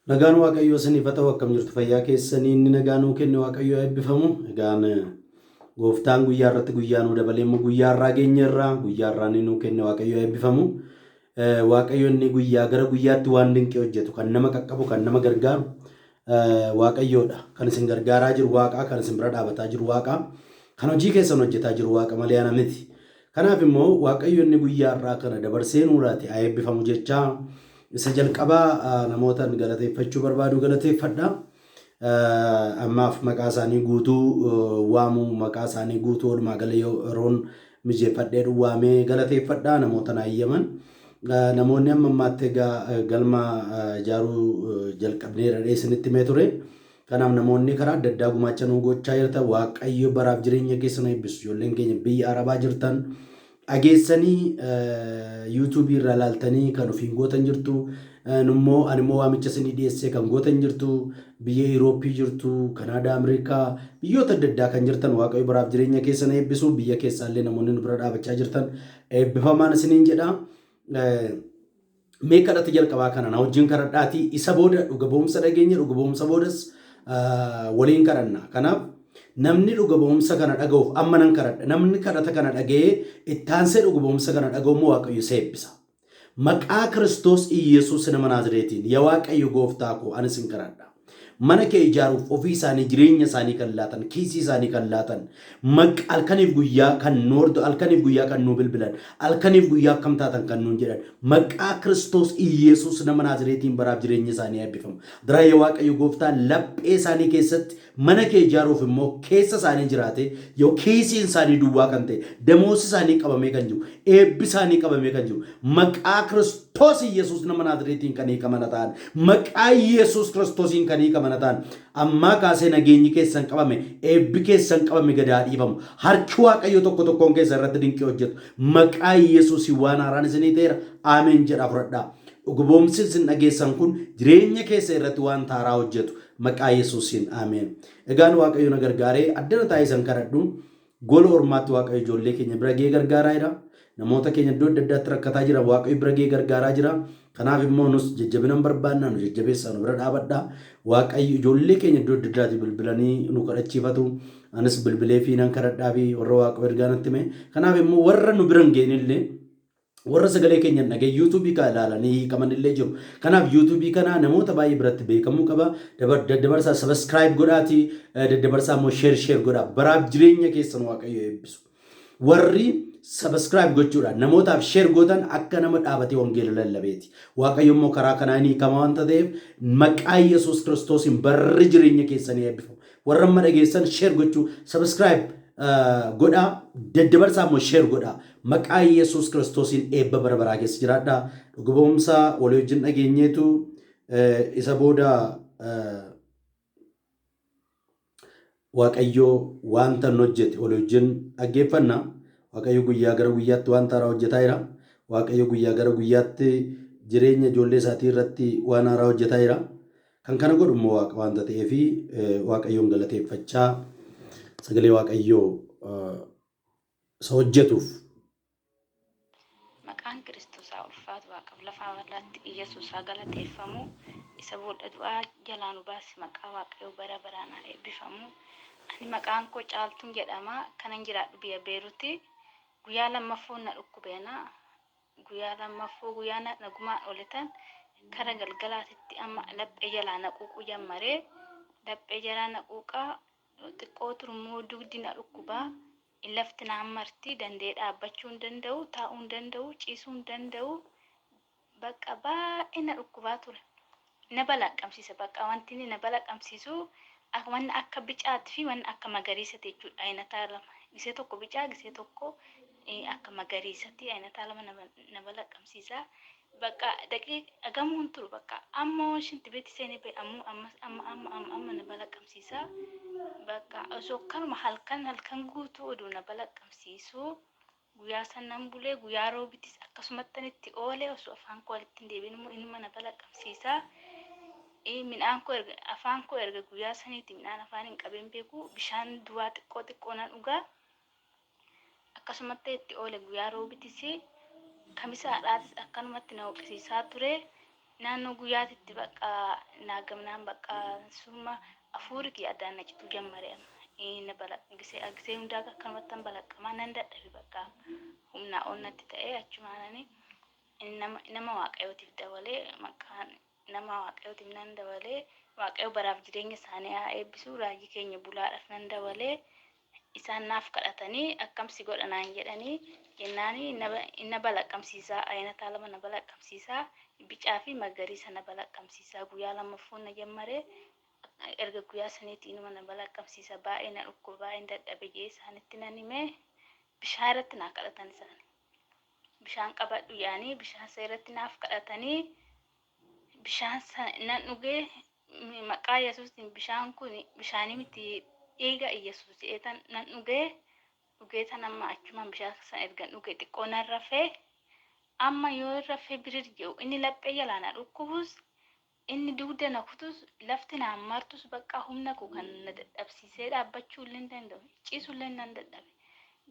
Nagaan Waaqayyoo isiniif haa ta'u. Akkam jirtu? Fayyaa keessanii? Inni nagaa nuu kenne Waaqayyoo haa eebbifamu. Egaan gooftaan guyyaa irratti guyyaa nuu dabalee immoo guyyaa irraa geenye irraa guyyaa irraa inni nuu kenne Waaqayyoo haa eebbifamu. Waaqayyo inni guyyaa gara guyyaatti waan dinqii hojjetu, kan nama qaqqabu, kan nama gargaaru Waaqayyoodha. Kan isin gargaaraa jiru Waaqa, kan isin bira dhaabataa jiru Waaqa, kan hojii keessan hojjetaa jiru Waaqa malee ana miti. Kanaaf immoo Waaqayyo inni guyyaa har'aa kana dabarsee nuu laate haa eebbifamu jechaa, isa jalqabaa namootan galateeffachuu barbaadu galateeffadha. Ammaaf maqaa isaanii guutuu waamu, maqaa isaanii guutuu walumaa gala yeroon mijeeffadhee waamee galateeffadha namoota na ayyaman. Namoonni amma ammaatti egaa galma ijaaruu jalqabneera isinitti himee ture. Kanaaf namoonni karaa adda addaa gumaacha nuu gochaa jirtan, Waaqayyo baraaf jireenya keessan eebbisu. Ijoolleen keenya biyya Arabaa jirtan dhageessanii yuutuubii irraa ilaaltanii kan ofiin gootan jirtu. Nummoo ani immoo waamicha isinii dhiyeessee kan gootan jirtu. Biyya Irooppii jirtu, Kanaadaa, Ameerikaa, biyyoota adda addaa kan jirtan, Waaqayyo baraaf jireenya keessan eebbisu. Biyya keessaallee namoonni nu bira dhaabachaa jirtan eebbifamaan isiniin jedha. Mee kadhata jalqabaa kana na wajjin kadhadhaatii isa booda dhuga ba'umsa dhageenya, dhuga ba'umsa boodas waliin kadhanna. Kanaaf namni dhuga ba'umsa kana dhaga'uuf amma nan kadhadha. Namni kadhata kana dhaga'ee ittaansee dhuga ba'umsa kana dhaga'u immoo Waaqayyo isa eebbisa. Maqaa Kiristoos Iyyasuus nama Naazreetiin, yaa Waaqayyo gooftaa koo, ani sin kadhadha. Mana kee ijaaruuf ofii isaanii jireenya isaanii kan laatan, kiisii isaanii kan laatan, halkaniif guyyaa kan nu hordo, halkaniif guyyaa kan nu bilbilan, halkaniif guyyaa akkam taatan kan nuun jedhan, maqaa Kiristoos Iyyasuus nama Naazreetiin baraaf jireenya isaanii eebbifamu. Dura yaa Waaqayyo gooftaa, laphee isaanii keessatti mana kee ijaaruuf immoo keessa isaanii jiraate, yoo kiisiin isaanii duwwaa kan ta'e, damoosi isaanii qabamee kan jiru, eebbi isaanii qabamee kan jiru, maqaa Kiristoos Iyyasuus nama Naazreetiin kan hiikamana ta'an, maqaa Iyyasuus Kiristoosiin kan hiikamana ta'an, ammaa kaasee nageenyi keessan qabame, eebbi keessan qabame gad haa dhiifamu. Harki Waaqayyo tokko tokkoon keessan irratti dinqii hojjetu. Maqaa Iyyasuusiin waan haaraan isinii ta'eera. Ameen jedhaa fudhadhaa. Dhuguboomsi isin dhageessan kun jireenya keessa irratti waan haaraa hojjetu. Maqaa Yesuusiin, ameen. Egaan Waaqayyo na gargaaree addana taa'ee isan kadhadhu. Gola ormaatti Waaqayyo ijoollee keenya bira ga'ee gargaaraa jira. Namoota keenya iddoo adda addaatti rakkataa jira. Waaqayyo bira ga'ee gargaaraa jira. Kanaaf immoo nus jajjabina hin barbaanna, nu jajjabeessaa, nu bira dhaabadhaa. Waaqayyo ijoollee keenya iddoo adda addaatti bilbilanii nu kadhachiifatu. Anis bilbilee fi nan kadhadhaa fi warra Waaqayyo ergaa natti hime. Kanaaf immoo warra nu bira hin ga'in illee, warra sagalee keenya hin dhaga'in yuutuubii kana ilaalanii hiikaman illee jiru. Kanaaf yuutuubii kana namoota baay'ee biratti beekamuu qaba. Daddabarsaa subscribe godhaatii, daddabarsaa immoo share share godhaa. Baraaf jireenya keessan Waaqayyo eebbisu. Warri subscribe gochuudhaan namootaaf share gootan akka nama dhaabatee wangeela lallabeeti. Waaqayyo immoo karaa kanaa ni hiikama waanta ta'eef, maqaa Yesuus Kiristoosiin barri jireenya keessanii eebbifamu. Warra amma dhageessan share gochuu, subscribe godhaa, daddabarsaa immoo share godhaa. Maqaa Yesuus Kiristoosiin eebba bara baraa keessa jiraadhaa. Dhuga ba'umsa walii wajjin dhageenyeetu isa booda Waaqayyo wanta inni hojjete walii wajjin dhaggeeffanna. Waaqayyo guyyaa gara guyyaatti wanta haaraa hojjetaa jira. Waaqayyo guyyaa gara guyyaatti jireenya ijoollee isaatii irratti waan haaraa hojjetaa jira. Kan kana godhu immoo Waaqa waanta ta'eef, Waaqayyoon galateeffachaa sagalee Waaqayyoo isa hojjetuuf. Maqaan Kiristoos haa ulfaatu, waaqaf lafaa irratti Iyyasuus haa galateeffamu. Isa boolla du'aa jalaa nu baase maqaa Waaqayyoo bara baraan haa eebbifamu. Ani maqaan koo Caaltuun jedhama. Kanan jiraadhu biyya Beeruti. Guyyaa lammaffoon na dhukkube ana. Guyyaa lammaffoo guyyaa nagumaan ooletan kara galgalaatitti amma laphee jalaa na quuquu jammaree, laphee jalaa na quuqaa, xiqqoo turummoo dugdi na dhukkubaa, lafti naan marti, danda'ee dhaabbachuu hin danda'u, taa'uu hin danda'u, ciisuu hin danda'u, bakka baay'ee na dhukkubaa ture. Na balaqqamsiisa, bakka wanti inni na balaqqamsiisu wanni akka bicaati fi wanni akka magariisati jechuudha. Ayinataa lama, gisee tokko bicaa, gisee tokko akka magariisati, ayinataa lama na balaqqamsiisa. Bakka daqiiqa gamuun turu, bakka ammoo shinti beeti seenee ba'e, ammoo amma amma amma amma amma na balaqqamsiisa. Bakka osoo kanuma halkan halkan guutuu oduu na balaqqamsiisu guyyaa san nan bulee, guyyaa roobitis akkasumattan itti oole, osoo afaan koo walitti hin deebiin immoo inuma na balaqqamsiisa. Midhaan koo erga afaan koo erga guyyaa saniiti midhaan afaan hin qabeen beeku, bishaan duwwaa xiqqoo xiqqoo nan dhugaa. Akkasumatti itti oole guyyaa roobitis, kamisa har'aatis akkanumatti na hoqisiisaa ture. Naannoo guyyaatitti bakka naa gamnaan bakka summa afuuri kiyya addaan na cituu jammare amma. Na gisee gisee hundaa akkanumattan balaqqamaa nan dadhabe, bakka humnaa ol natti ta'ee achumaanani nama Waaqayyootiif dabalee, maqaan nama Waaqayyootiif nan dabalee. Waaqayyo baraaf jireenya isaanii haa eebbisu. Raajii keenya bulaadhaaf nan dabalee. Isaan naaf kadhatanii akkam si godha naan jedhanii jennaani na balaqqamsiisaa, ayinataa lama na balaqqamsiisaa, bicaa fi magariisa na balaqqamsiisaa. Guyyaa lammaffoon na jammaree erga guyyaa saniitti inuma na balaqqamsiisa, baay'ee na dhukkuba, baay'een dadhabe jee isaanitti nan himee bishaan irratti naa kadhatan. Isaan bishaan qabadhu yaanii bishaan isa irratti naaf kadhatanii bishaan nan dhugee, maqaa Yesuusiin bishaan kun bishaanii miti, dhiiga Yesuus jedhee nan dhugee. Dhugee tan amma achumaan bishaan sana ergan dhugee xiqqoo nan rafee. Amma yoo rafee birir jedhu, inni laphee jalaa na dhukkubus, inni dugda na kutus, lafti naan martus, bakka humna koo kan na dadhabsiisee dhaabbachuu illee hin danda'u, ciisuu illee nan dadhabe.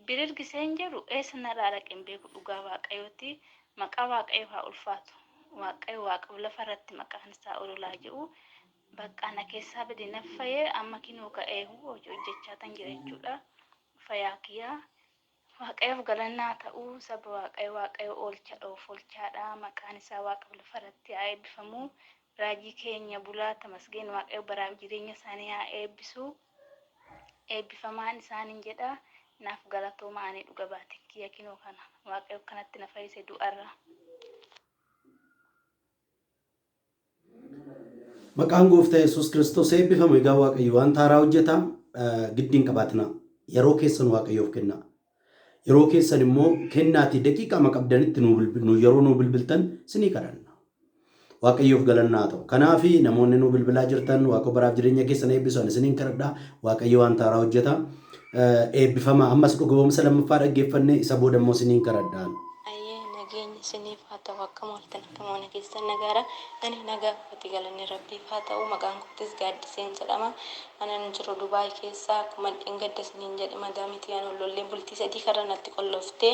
Birir giseen jedhu eessa narraa dhaqe hin beeku. Dhugaa Waaqayyootti, maqaa Waaqayyoo haa ulfaatu. Waaqayyo Waaqa lafa irratti maqaan isaa ololaa jedhu. Bakka na keessaa bade naffayee amma kinoo ka'ee hojii hojjechaa tan jira jechuudha. Fayaa kiyyaa. Waaqayyoof galannaa ta'uu. Saba Waaqayyo, Waaqayyo oolcha dhoof oolchaadha. Maqaan isaa Waaqa lafa irratti haa eebbifamu. Raajii keenya bulaa Tamasgeen, Waaqayyo baraaf jireenya isaanii haa eebbisu. Eebbifamaan isaaniin jedha. Naaf galatooma. Ani dhuga baatiin kiyya kinoo kana. Waaqayyo kanatti na fayyise du'arra. Maqaan Gooftaa Yesuus Kiristoos eebbifamu. Egaa Waaqayyo wanta haaraa hojjeta. Giddiin qabaatina. Yeroo keessan Waaqayyoof kennaa. Yeroo keessan immoo kennaatii daqiiqaa qabdanitti nu yeroo nuu bilbiltan sinii kadhanna. Waaqayyoof galannaa haa ta'u. Kanaaf namoonni nuu bilbilaa jirtan, Waaqa baraaf jireenya keessan eebbisu, ani isiniin kadhadha. Waaqayyo wanta haaraa hojjeta. Eebbifama. Ammas dhuga ba'umsa lammaffaa dhaggeeffanne, isa booda immoo isiniin kadhadhaan. Ayyee, nageenyi isiniif haa ta'u. Akkam ooltan? Akkam oona keessan? Nagaara? Ani nagaa kooti, galanni Rabbiif haa ta'u. Maqaan kootis Gaaddiseen jedhama. Anan jiru Dubaay keessa. Akkuma dheengadda isiniin jedhe, madaamitii ani lollee bultii 3 karra natti qolloftee,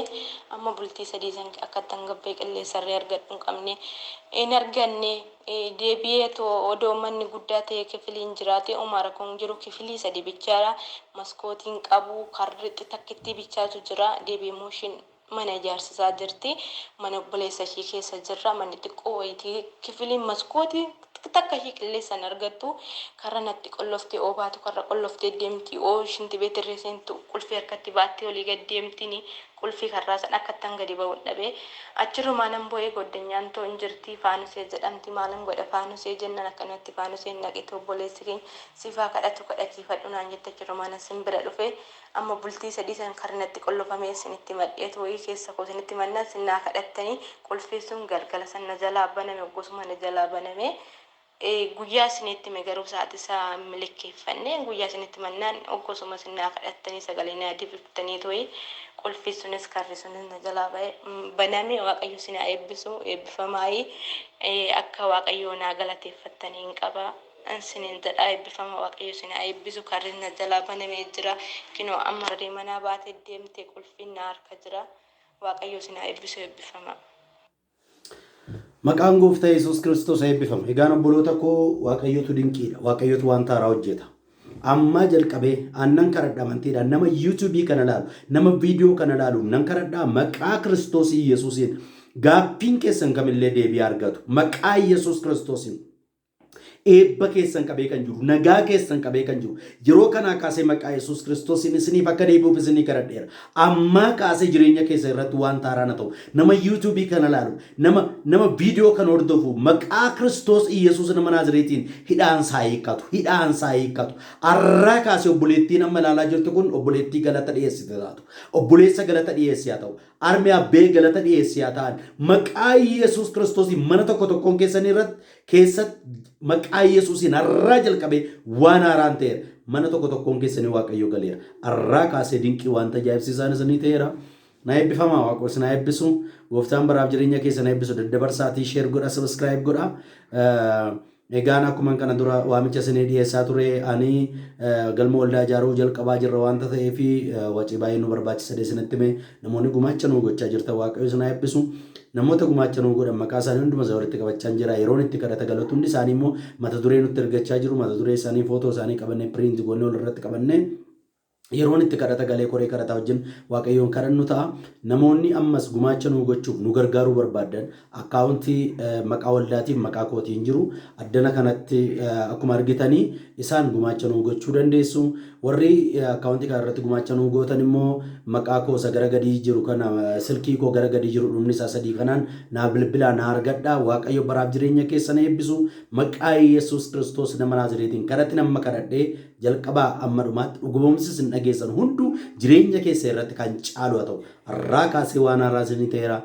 amma bultii 3 san akka ittan gabbee qilleensarree argadhu hin qabne, hin arganne. Deebi'ee odoo manni guddaa ta'e kifiliin jiraate umaa rakkoon jiru. Kifilii 3 bichaadha, maskootiin qabu, karri takkittii bichaatu jira. Deebi'ee immoo ishiin mana ijaarsisaa jirti. Mana obboleessa ishii keessa jirra. Manni xiqqoo wayitii, kifiliin maskootii takka ishii qilleensaan argattu. Karra natti qolloftee, oo baatu karra qolloftee deemti, oo shinti beetirree seentu qulfii harkatti baattee olii gad deemtini. Qulfii karraa san akka ittan gadi ba'uun dhabee achirrumaa nan bo'ee. Goddanyaan too hin jirti, Faanusee jedhamti. Maalan godha Faanusee jennaan, akkanatti Faanuseen dhaqite, obboleessi keenya sifaa kadhatu, kadhachiifadhu naan jette. Achirrumaa nan sin bira dhufe. Amma bultii 3 san karri natti qollofamee isinitti madhee too'ii keessa koo isinitti mannaan sin naa kadhattanii, qulfii sun galgala san na jalaa baname, gosuma na jalaa baname. Guyyaa isinitti hime garuu sa'aati isaa milikeeffanne. Guyyaa isinitti mannaan gosuma isin naa kadhattanii sagalee naa dibiftanii too'ii qulfii sunis karri sunis na jalaa baname. Waaqayyo isin haa eebbisu, eebbifamaayii. Akka Waaqayyoo naa galateeffattanii hin qaba isiniin jedha. Eebbifama, Waaqayyo isin haa eebbisu. Karri na jalaa banamee jira. Kinoo amma ree manaa baatee deemte, qulfiin na harka jira. Waaqayyo isin haa eebbisu, eebbifama. Maqaan Gooftaa Yesuus Kiristoos eebbifama. Egaan obboloota koo, Waaqayyotu dinqiidha. Waaqayyotu wanta haaraa hojjeta. Ammaa jalqabee aannan kadhadha amantiidhaan, nama YouTubeii kana laalu, nama viidiyoo kana laalu nan kadhadhaa, maqaa Kiristoos Yesuusiin gaaffiin keessan kamillee deebii argatu. Maqaa Yesuus Kiristoosiin. Eebba keessan qabee kan jiru, nagaa keessan qabee kan jiru, yeroo kanaa kaasee maqaa Yesuus Kiristoosiin isiniif akka deebi'uuf isinii kadhadheera. Ammaa kaasee jireenya keessa irratti waan haaraa na ta'u. Nama YouTubeii kana laalu, nama viidiyoo kana hordofu, maqaa Kiristoos Yesuus nama Naazireetiin hidhaan isaa hiikkatu, hidhaan isaa hiikkatu. Arraa kaasee obboleettiin amma ilaalaa jirtu kun obboleettii galata dhiyeessite taatu. Obboleessa galata dhiyeesse haa ta'u. Armi abbee galata dhiyeesse haa ta'an. Maqaa Yesuus Kiristoosiin mana tokko tokkoon keessanii irratti keessatti maqaa Yesuusiin har'aa jalqabee waan haaraan ta'eera. Mana tokko tokkoon keessanii Waaqayyo galeera. Har'aa kaasee dinqii wanta ajaa'ibsiisaan isinii ta'eera. Na eebbifamaa, Waaqa isin haa eebbisu. Gooftaan baraaf jireenya keessan eebbisu. Daddabarsaatii share godha, subscribe godha. Egaan akkuma kana dura waamicha isinii dhiyeessaa ture, ani galma waldaa ijaaruu jalqabaa jirra waanta ta'eef wacii baay'ee nu barbaachisa isinitti hime. Namoonni gumaacha nuu gochaa jirtan, Waaqayyo isin haa eebbisu. Namoota gumaacha nuu godhan maqaa isaanii hunduma isaa walitti qabachaa jira. Yeroon itti kadhata galatu hundi isaanii immoo mata duree nutti ergachaa jiru. Mata duree isaanii, footoo isaanii qabannee, print goonee walirratti qabannee, yeroon itti kadhata galee koree kadhataa wajjin Waaqayyoon kadhannu ta'a. Namoonni ammas gumaacha nuu gochuuf nu gargaaruu barbaaddan, akkaawuntii maqaa waldaatiif maqaa kootiin jiru addana kanatti akkuma argitanii isaan gumaacha nuu gochuu dandeessu. Warri akkaawuntii kana irratti gumaacha nuu gootan immoo maqaa koo isa gara gadii jiru kana, silkii koo gara gadii jiru dhumni isaa 3 kanaan naa bilbilaa, naa argadhaa. Waaqayyo baraaf jireenya keessan eebbisu. Maqaa Yesuus Kiristoos nama Naazireetiin kadhatti nama kadhadhee jalqabaa amma dhumaatti dhugumamsi isin dhageessan hunduu jireenya keessa irratti kan caalu haa ta'u. Har'aa kaasee waan haaraa isinii ta'eera.